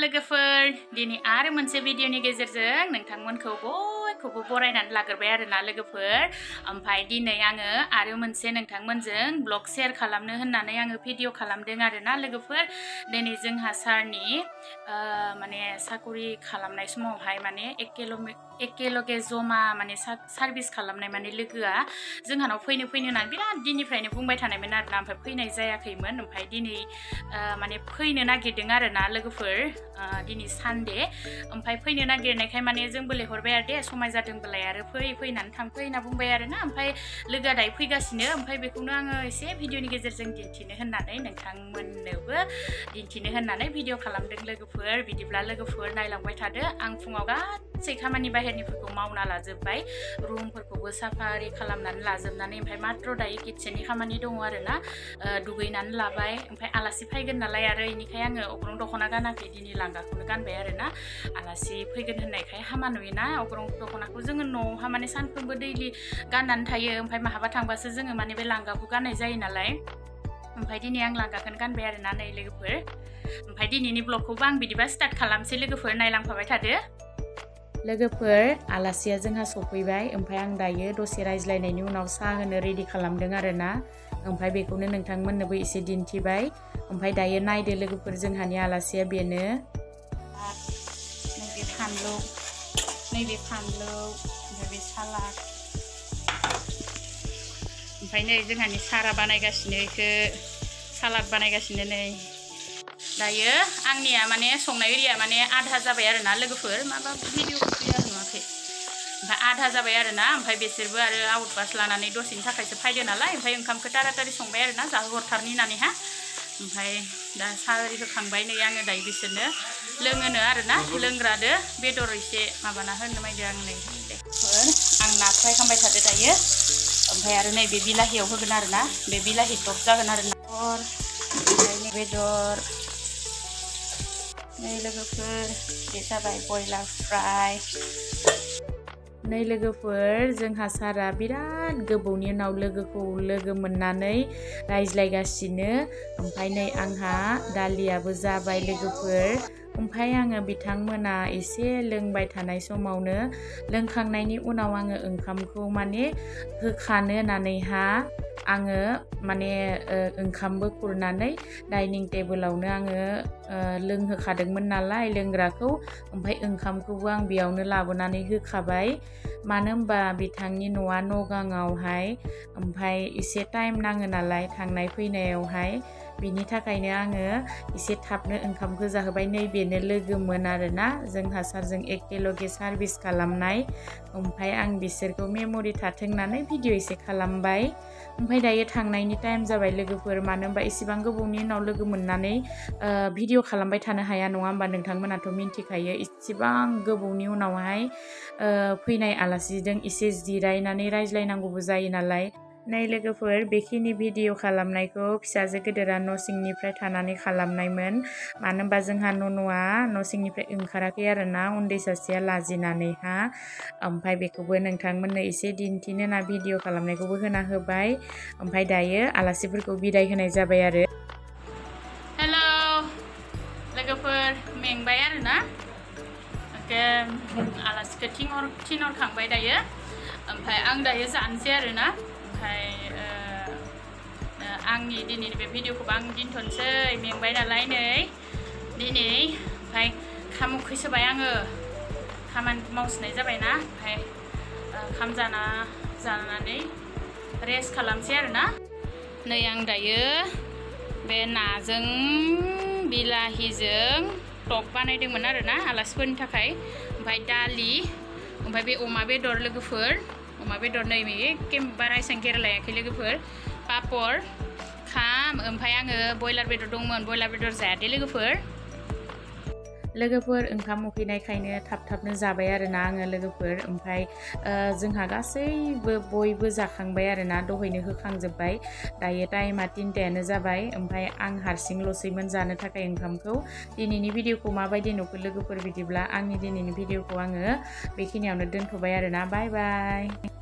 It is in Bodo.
लोगोफोर दिनै आरो मोनसे भिडिअनि गेजेरजों नोंथांमोनखौ बयखौबो बरायनानै लाग्रोबाय आरोना लोगोफोर ओमफ्राय दिनै आङो आरो मोनसे नोंथांमोनजों ब्लग शेयार खालामनो होननानै आङो भिडिअ खालामदों आरोना लोगोफोर दिनै जोंहा सारनि माने साकरि खालामनाय समावहाय माने एकेलगे जमा माने सार्भिस खालामनाय माने लोगोआ जोंहानाव फैनो होननानै बिराद दिननिफ्रायनो बुंबाय थानायमोन आरोना ओमफ्राय फैनाय जायाखैमोन ओमफ्राय दिनै माने फैनो नागिरदों आरोना लोगोफोर दिनै सानडे ओमफ्राय फैनो नागिरनायखाय माने जोंबो लेंहरबाय आरो दे समाय जादोंबालाय आरो फैनानै थांफै होनना बुंबाय आरोना ओमफ्राय लोगोआ दायो फैगासिनो ओमफ्राय बेखौनो आङो एसे भिडिअनि गेजेरजों दिन्थिनो होननानै नोंथांमोननोबो दिन्थिनो होननानै भिडिअ खालामदों लोगोफोर बिदिब्ला लोगोफोर नायलांबाय थादो आं फुङाव गासै खामानि बाहेरनिफोरखौ मावना लाजोबबाय रुमफोरखौबो साफा खालामनानै लाजोबनानै ओमफ्राय मात्र दायो किटचेननि खामानि दङ आरोना दुगैनानै लाबाय ओमफ्राय आलासि फैगोन नालाय आरो इनिखाय आङो अग्रं दख'ना गानाखै दिनै लांगाखौनो गानबाय आरोना आलासि फैगोन होननायखाय हामा नुयोना अग्रं दख'नाखौ जोङो न'आवहा माने सानफ्रोमबो दैलि गाननानै थायो ओमफ्राय माहाबा थांबासो जोङो माने बे लांगाखौ गाननाय जायो नालाय ओमफ्राय दिनै आं लांगाखौनो गानबाय आरोना नै लोगोफोर ओमफ्राय दिनैनि ब्लगखौबो आं बिदिबा स्टार्ट खालामसै लोगोफोर नायलांफाबाय थादो लोगोफोर आलासिया जोंहा सफैबाय ओमफ्राय आं दायो दसे रायज्लायनायनि उनाव साहा होनो रेडि खालामदों आरोना ओमफ्राय बेखौनो नोंथांमोननोबो एसे दिन्थिबाय ओमफ्राय दायो नायदो लोगोफोर जोंहानि आलासिया बेनो नैबे फानलु ओमफ्राय बे सालाद ओमफ्राय नै जोंहानि सारा बानायगासिनो इखो सालाद बानायगासिनो नै दायो आंनिया माने संनाय एरिया माने आधा जाबाय आरोना लोगोफोर माबा भिडिअ क्लियार नुवाखै ओमफ्राय आधा जाबाय आरोना ओमफ्राय बिसोरबो आरो आउट बास लानानै दसेनि थाखायसो फैदो नालाय ओमफ्राय ओंखामखौ तारातारि संबाय आरोना जाहोहरथारनि होननानैहा ओमफ्राय दा साहा होखांबाय नै आङो दायो बिसोरनो लोङोनो आरोना लोंग्रादो बेदर एसे माबाना होनो नायदो आं नै आं ना फ्राय खालामबाय थादो दायो ओमफ्राय आरो नै बे बिलाहियाव होगोन आरोना बे बिलाहि टप जागोन आरोना ओमफ्राय बेदर नै लोगोफोर बे जाबाय बयलार फ्राय नै लोगोफोर जोंहा सारा बिराद गोबावनि उनाव लोगोखौ लोगो मोननानै रायज्लायगासिनो ओमफ्राय नै आंहा दालियाबो जाबाय लोगोफोर ओमफ्राय आङो बिथांमोना एसे लोंबाय थानाय समावनो लोंखांनायनि उनाव आङो ओंखामखौ माने होखानो होननानैहा आङो माने ओंखामबो खुरनानै डाइनिं टेबोलावनो आङो लोंहोखादोंमोन नालाय लोंग्राखौ ओमफ्राय ओंखामखौबो आं बेयावनो लाबोनानै होखाबाय मानो होनबा बिथांनि न'आ नगाङावहाय ओमफ्राय एसे टाइम नाङो नालाय थांनाय फैनायावहाय बिनि थाखायनो आङो एसे थाबनो ओंखामखौ जाहोबाय नैबेनो लोगोमोन आरोना जोंहा सारजों एकेलगे सार्भिस खालामनाय ओमफ्राय आं बिसोरखौ मेम'रि थाथों होननानै भिडिअ एसे खालामबाय ओमफ्राय दायो थांनायनि टाइम जाबाय लोगोफोर मानो होनबा एसेबां गोबावनि उनाव लोगो मोननानै भिडिअ खालामबाय थानो हाया नङा होमबा नोंथांमोनाथ' मिन्थिखायो एसेबां गोबावनि उनावहाय फैनाय आलासिजों एसे जिरायनानै रायज्लायनांगौबो जायो नालाय नै लोगोफोर बेखिनि भिडिअ खालामनायखौ फिसाजो गेदेरा न' सिंनिफ्राय थानानै खालामनायमोन मानो होनबा जोंहा न' सिंनिफ्राय ओंखाराखै आरोना उन्दै सासेया लाजिनानैहा ओमफ्राय बेखौबो नोंथांमोननो एसे दिन्थिनो ना भिडिअ खालामनायखौबो होना होबाय ओमफ्राय दायो आलासिफोरखौ बिदाय होनाय जाबाय आरो हेलौ लोगोफोर मेंबाय आरोना आलासिखौ थिनहरखांबाय दायो ओमफ्राय आं दायो जानोसै आरोना ओमफ्राय आंनि दिनैनि बे भिडिअखौबो आं दोनथ'नोसै मेंबाय नालाय नै दिनै ओमफ्राय ओंखाम उखै सोबाय आङो खामानि मावसिनाय जाबायना ओमफ्राय ओंखाम जानानै रेस्ट खालामसै आरोना नै आं दायो बे नाजों बिलाहिजों टक बानायदोंमोन आरोना आलासिफोरनि थाखाय ओमफ्राय दालि ओमफ्राय बे अमा बेदर लोगोफोर अमा बेदर नै एखे बारा एसेबां गेरलायाखै लोगोफोर पापर खाम ओमफ्राय आङो बयलार बेदर दंमोन बयलार बेदर जायादे लोगोफोर ओंखाम उखैनायखायनो थाबनो जाबाय आरोना आङो लोगोफोर ओमफ्राय जोंहा गासैबो बयबो जाखांबाय आरोना दहायनो होखांजोब्बाय दायो टाइमा 3टायानो जाबाय ओमफ्राय आं हारसिंल'सैमोन जानो थाखाय ओंखामखौ दिनैनि भिडिअखौ माबायदि नुखो लोगोफोर बिदिब्ला आंनि दिनैनि भिडिअखौ आङो बेखिनियावनो दोनथ'बाय आरोना बाय बाय